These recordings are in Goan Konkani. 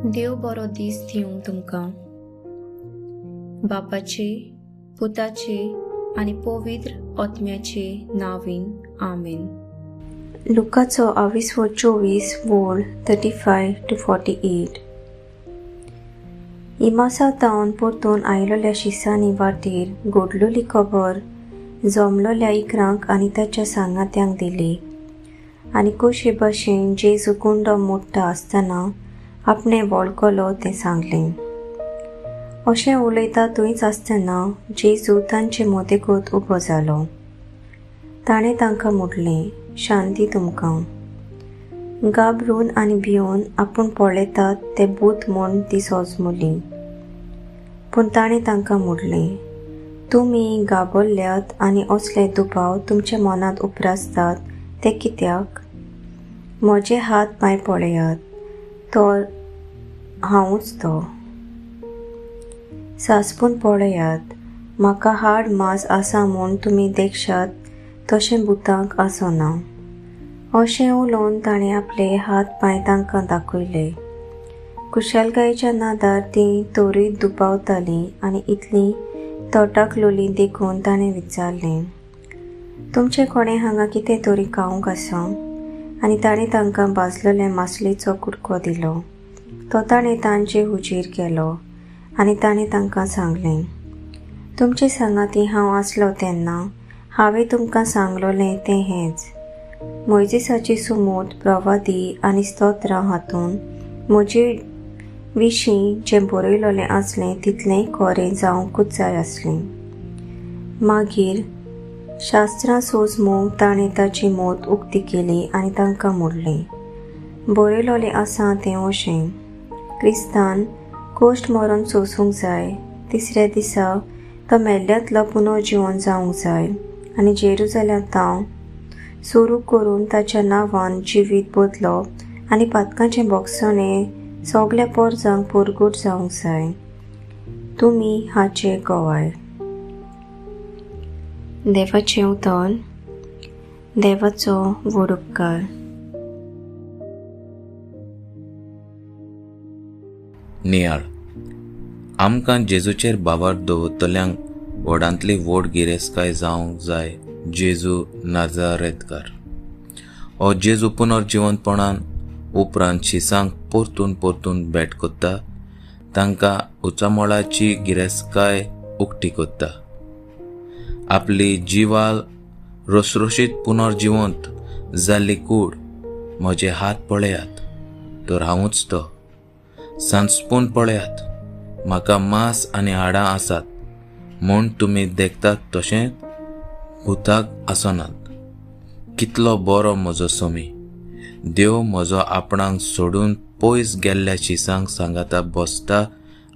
देव बरो दीस दिवं तुमकां. बापाचे, पुताचे आनी पवित्र आत्म्याचे नांवान, आमेन. लुकाचो आविसवो 24 वोळ 35 to 48. इमासा तावन परतून आयलोल्या शिसांनी वाटेर घडलोली खबर जमलोल्या इकरांक आनी ताच्या सांगात्यांक दिली आनी कशे भाशेन जेजू कुंडो मोडटा आसतना आपणें वळखलो तें सांगलें. अशें उलयता थंयच आसतना जेजू तांचे मदेगत उबो जालो. ताणें तांकां म्हणलें, शांती तुमकां. घाबरून आनी भिवन आपूण पळयतात ते भूत म्हूण ती सोजमुली. पूण ताणें तांकां म्हणलें, तुमी घाबरल्यात आनी असले दुबाव तुमच्या मनांत उप्रासतात ते कित्याक? म्हजे हात पांय पळयात, तर हांवूच तो. सांसपून पळयात, म्हाका हाड मांस आसा म्हूण तुमी देखशात, तशें भुतांक आसना. अशें उलोवन ताणें आपले हात पांय तांकां दाखयले. खुशालकायेच्या नादार तीं तरूय दुबावतालीं आनी इतलीं तटाकलोलीं देखून ताणें विचारलें, तुमचें कोणें हांगा कितें तरी खावंक आसा? आनी ताणें तांकां भाजलेल्या मासलेचो कुडको दिलो. तो ताणें तांचे हुजीर केलो आनी ताणें तांकां सांगलें, तुमचे सांगाती हांव आसलो तेन्ना हांवें तुमकां सांगलोलें तें हेंच. मोयजेसाची सुमूत, प्रवादी आनी स्तोत्रां हातूंत म्हजे विशीं जें बरयलोलें आसलें तितलेंय खरें जावंकूच जाय आसलें. मागीर शास्त्रां सोजमूंक ताणें ताची मोत उक्ती केली आनी तांकां म्हणलें, बरयलोलें आसा तें अशें, क्रिस्तान कश्ट मरण सोसूंक जाय, तिसऱ्या दिसा तो मेल्ल्यांतलो पुनर्जिवन जावंक जाय आनी जेरुजाल्यांत सुरू करून ताच्या नांवान जिवीत बदलप आनी पातकांचें भोगसणें सगल्या पोरजांक परगट जावंक जाय. तुमी हाचे गवाय. देवाचें उतर. देवाचो व्हड उपकार. नियाळ. आमकां जेजूचेर भावार्थ दवरतल्यांक व्हडांतली व्हड गिरेस्तकाय जावंक जाय जेजू नाजारेतकार. हो जेजू पुनर्जिवंतपणान उपरांत शिसांक परतून परतून भेट कोत्ता, तांकां उचामोळाची गिरेस्तकाय उक्ती कोत्ता. आपली जिवाल रसरशीत पुनर्जिवंत जाल्ली कूड, म्हजे हात पळयात, तर हांवूच तो. सांसपून पळयात, म्हाका मांस आनी हाडां आसात म्हूण तुमी देखतात तशें भुताक आसनात. कितलो बरो म्हजो सोमी देव म्हजो आपणाक सोडून पयस गेल्ल्या शिसांक सांगाता बसता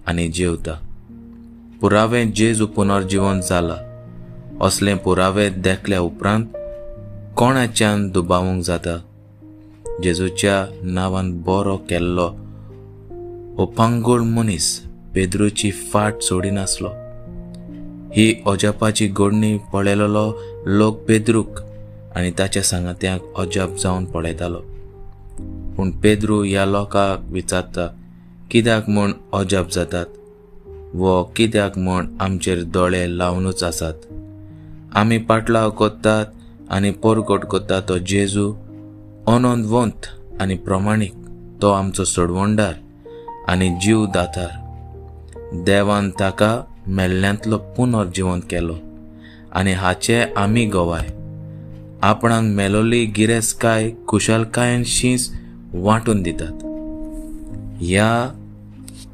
आनी जेवता. पुरावे जेजू पुनर्जिवन जाला असले पुरावे देखल्या उपरांत कोणाच्यान दुबावूंक जाता? जेजूच्या नांवान बरो केल्लो ओपांगोळ मनीस पेद्रूची फाट सोडिनासलो. ही अजापाची घडणी पळयलेलो लोक पेद्रूक आनी ताच्या सांगात्यांक अजाप जावन पळयतालो. पूण पेद्रू ह्या लोकांक विचारता, कित्याक म्हूण अजाप जातात वो कित्याक म्हूण आमचेर दोळे लावनूच आसात? आमी पाटलाव कोत्तात आनी परगट कोत्ता तो जेजू अनंतवंत आनी प्रमाणीक, तो आमचो सोडवणदार आनी जीव दातार. देवान ताका मेल्ल्यांतलो पुनर्जिवंत केलो आनी हाचे आमी गवाय. आपणाक मेलोली गिरेस्तकाय खुशालकायेन शींस वांटून दितात. ह्या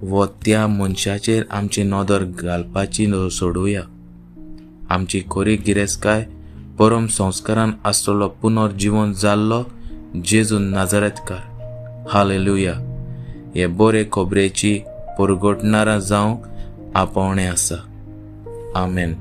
वो त्या मनशाचेर आमची नदर घालपाची सोडुया. आमची खरी गिरेस्तकाय परम संस्कारान आसलेलो पुनर्जिवन जाल्लो जेजू नाजारेतकार. हालेलुया. हे बरे खबरेची परगटणारां जावंक आपोवणें आसा. आमेन.